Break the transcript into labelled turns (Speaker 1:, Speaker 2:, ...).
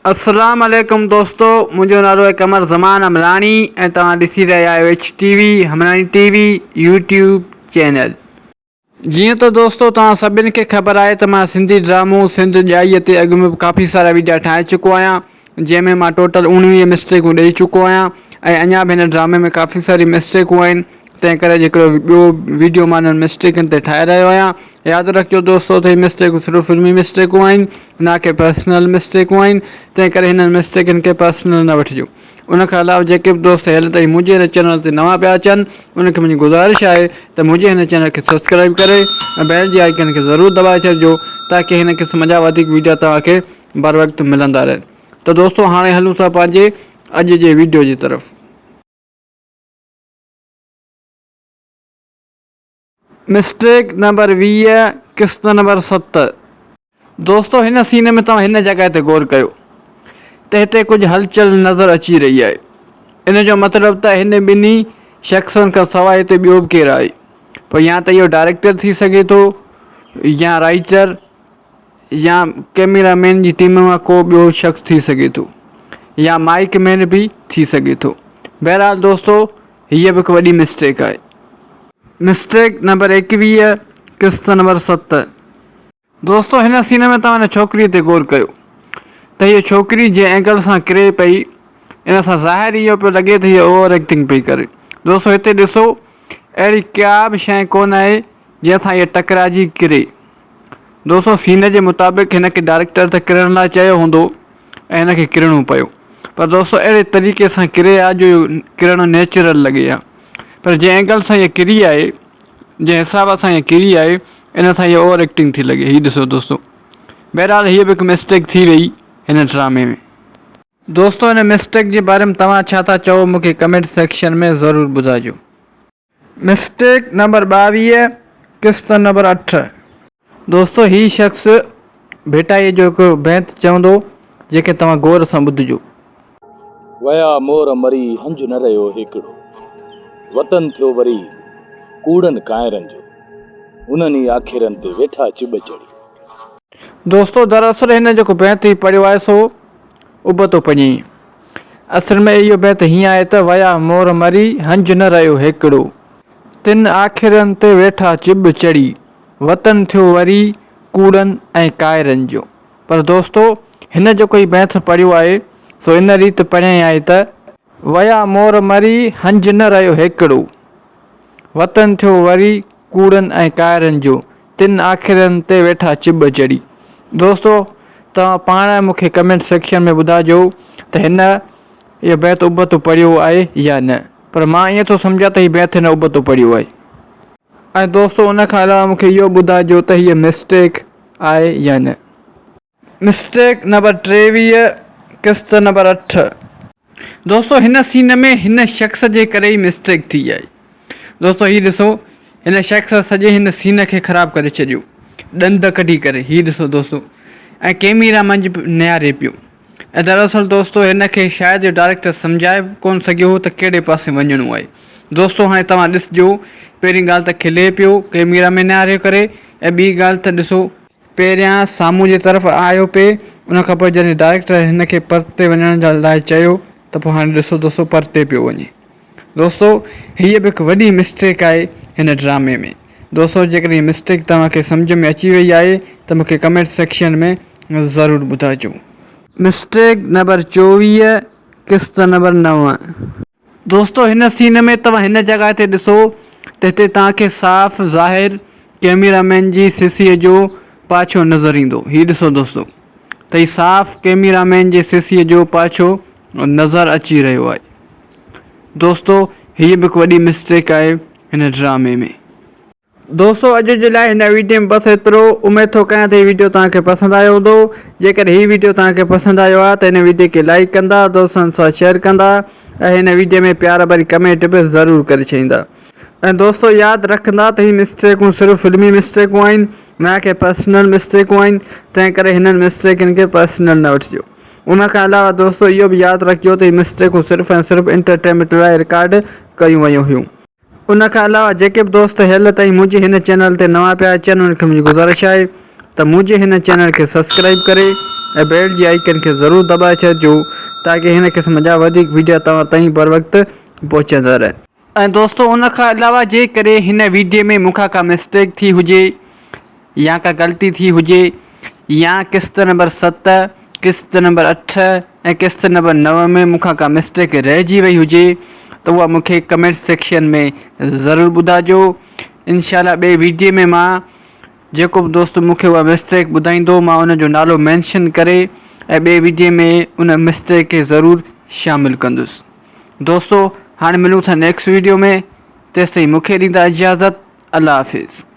Speaker 1: السلام عليڪم دوستو منهنجو نالو آهي قمر زمان امراڻي ۽ توهان ڏسي رهيا آهيو H T V Humrani T V YouTube channel. جيئن ته دوستو توهان سڀن کي خبر آهي ته مان سنڌي ڊرامو سنڌ ڄائي تي اڳ ۾ به ڪافي سارا ويڊيا ٺاهي چڪو آهيان جنهن ۾ مان ٽوٽل 19 مسٽيڪون ڏئي چڪو آهيان ۽ اڃا به هن ڊرامي ۾ ڪافي ساري مسٽيڪون آهن تنهن ڪري اڄ هڪڙو ٻيو ويڊيو مان انهن مسٽيڪن تي ٺاهي رهيو آهيان ياد رکجو دوستو ته هي مسٽيڪون صرف فلمي مسٽيڪون آهن نه ڪي پرسنل مسٽيڪون آهن تنهن ڪري هنن مسٽيڪن کي پرسنل نه وٺجو ان کان علاوه جيڪي به دوست هيل تائين منهنجي هن چينل تي نوان پيا اچن انهن کي منهنجي گذارش آهي ته منهنجي هن چينل کي سبسڪرائب ڪري ۽ بيل جي آئيڪن کي ضرور دٻائي ڇڏجو تاڪي هن قسم جا وڌيڪ ويڊيو توهان کي بر وقت ملندا رهن ته دوستو هاڻي هلون ٿا پنهنجي اڄ جي ويڊيو جي طرف. مسٽيڪ نمبر 20 قسط نمبر 7. دوستو هن سين ۾ توهان هن جڳهه تي غور ڪيو ته هتي ڪجهه هلچل نظر اچي رهي آهي ان جو مطلب ته هن ٻنهي شخصن کان سواء هتي ٻيو به ڪير آهي پوء يا ته اهو ڊائريڪٽر ٿي سگهي ٿو يا رائيٽر يا ڪيميرا مين جي ٽيم مان ڪو ٻيو شخص ٿي سگهي ٿو يا مائيڪ مين به ٿي سگهي ٿو بهرحال دوستو هيء به هڪ وڏي مسٽيڪ آهي. مسٽيڪ نمبر 21 قسط نمبر 7. دوستو هن سين ۾ توهان هن ڇوڪريء تي غور ڪيو ته هيء ڇوڪري جنهن اينگل سان ڪري پئي ان سان ظاهر اهو پيو لڳي ته هيء اوور ايڪٽنگ پئي ڪري. دوستو هتي ڏسو اهڙي ڪا به شيء ڪونه آهي جنهن سان هيء ٽڪرائجي ڪري. دوستو سين جي مطابق هن کي ڊائريڪٽر ته ڪرڻ لاء چيو هوندو ۽ هن کي ڪرڻو پيو پر دوستو اهڙي طريقي سان ڪري آ جو ڪرڻ نيچرل لڳي ها پر جنهن اينگل سان هي ڪري آهي جنهن حساب سان هي ڪري آهي ان سان هي اوور ايڪٽنگ ٿي لڳي هي ڏسو دوستو بهرحال هي به هڪ مسٽيڪ ٿي وئي هن ڊرامي ۾. دوستو هن مسٽيڪ جي باري ۾ توهان ڇا ٿا چئو مونکي ڪمينٽ سيڪشن ۾ ضرور ٻڌائجو. مسٽيڪ نمبر 22 قسط نمبر 8. دوستو هي شخص ڀٽائيء جو هڪ بيت چوندو جنهن کي توهان غور سان ٻڌجو.
Speaker 2: ويا مور مري هنج نه رهيو هيڪڙو، وطن ٿيو وري ڪوڙن ڪانئرن جو، انهن ئي آکيرن تي ويٺا چٻ چڙهي.
Speaker 1: دوستو دراصل هن جيڪو بيت هي پڙهيو آهي سو ابتو پڙهيائين. اصل ۾ اهو بيت هيئن آهي ته ويا مور مري، هنج نه رهيو هيڪڙو. تن آکيرن تي ويٺا چٻ چڙهي، وطن ٿيو وري ڪوڙن ۽ ڪائرن جو. پر دوستو هن جيڪو هي بيت پڙهيو آهي سو ان ريت پڙهيائين آهي ته. ويا مور مري، هنج نه رهيو هيڪڙو. وطن ٿيو وري ڪوڙن ۽ ڪائرن جو، تن آکيرن تي ويٺا چٻ چڙهي. دوستو توهان پاڻ مون کي ڪمينٽ سيڪشن ۾ ٻڌائجو ته هن اهو بيت ابتو پڙهيو آهي يا نه پر مان ائين ٿو سمجهان ته هي بيت هن ابتو پڙهيو آهي. ۽ دوستو ان کان علاوه مون کي اهو ٻڌائجو ته هيء مسٽيڪ آهي يا نه. مسٽيڪ نمبر 23 قسط نمبر 8. دوستو هن سين ۾ هن شخص جي ڪري ئي مسٽيڪ ٿي آهي دوستو هي ڏسو هن شخص سڄي هن سين کي خراب ڪري ڇڏيو ڏند ڪڍي ڪري هي ڏسو دوستو ۽ ڪيميرا منجھ نهاري پيو ۽ دراصل دوستو هن کي شايد جو ڊائريڪٽر سمجهائي به ڪون سگهيو هو ته ڪهڙي پاسي وڃڻو آهي دوستو هاڻي توهان ڏسجو پهرين ڳالهه ته کلي پيو ڪيميرا ۾ نهاري ڪري ۽ ٻي ڳالهه ته ڏسو پهريان سامهون جي طرف آيو پئي ان کان پوء جڏهن ڊائريڪٽر هن کي پرتي وڃڻ جا لاء چيو ته پوء هاڻي ڏسو دوستو پرتي پيو وڃي دوستو هيء به هڪ وڏي مسٽيڪ آهي هن ڊرامي ۾ دوستو جيڪڏهن هي مسٽيڪ توهان کي سمجهه ۾ اچي وئي آهي ته مون کي ڪمينٽ سيڪشن ۾ ضرور ٻڌائجو. مسٽيڪ نمبر 24 قسط نمبر 9. دوستو هن سين ۾ توهان هن جڳهه تي ڏسو ته هتي توهان کي صاف ظاهر ڪيميرا مين جي سيسي جو پاڇو نظر ايندو هي ڏسو دوستو ته هي صاف ڪيميرا مين جي سيسي جو پاڇو نظر اچي رهيو آهي دوستو هي به هڪ وڏي مسٽيڪ آهي هن ڊرامي ۾ دوستو اڄ جي لاء هن ويڊيو ۾ بس ايترو اميد ٿو ڪيان ته هي ويڊيو توهان کي پسند آيو هوندو جيڪڏهن هي ويڊيو توهان کي پسند آيو آهي ته هن ويڊيو کي لائيڪ ڪندا دوستن سان شيئر ڪندا ۽ هن ويڊيو ۾ پيار ڀري ڪمينٽ به ضرور ڪري ڇڏيندا ۽ دوستو ياد رکندا ته هي مسٽيڪون صرف فلمي مسٽيڪون آهن نه ڪي پرسنل مسٽيڪون آهن تنهن ڪري هنن مسٽيڪن کي پرسنل نه وٺجو ان کان علاوه دوستو اهو به ياد رکجو ته هي مسٽيڪون صرف ۽ صرف انٽرٽينمينٽ لاء رڪارڊ ڪيون ويون هيون. ان کان علاوه جيڪي به دوست هيل تائين منهنجي هن چينل تي نوان پيا اچن انهن کي منهنجي گذارش آهي ته منهنجي هن چينل کي سبسڪرائيب ڪري ۽ بيل جي آئيڪن کي ضرور دٻائي ڇڏجو تاڪه هن قسم جا وڌيڪ وڊيا توهان تائين بروقت پهچندا رهن. ۽ دوستو ان کان علاوه جيڪڏهن هن ويڊيو ۾ مون کان ڪا مسٽيڪ ٿي هجي يا ڪا غلطي ٿي هجي يا قسط نمبر 7 قسط نمبر 8 ۽ قسط نمبر 9 ۾ مون کان ڪا مسٽيڪ رهجي وئي هجي ته اها مون کي ڪمينٽ سيڪشن ۾ ضرور ٻڌائجو انشاء الله ٻئي ويڊيو ۾ مان جيڪو به دوست مون کي اها مسٽيڪ ٻڌائيندو مان ان جو نالو مينشن ڪري ۽ ٻئي ويڊيو ۾ ان مسٽيڪ کي ضرور شامل ڪندس. دوستو هاڻي ملون ٿا نيڪسٽ ويڊيو ۾ تيستائين مونکي ڏيندا اجازت الله حافظ.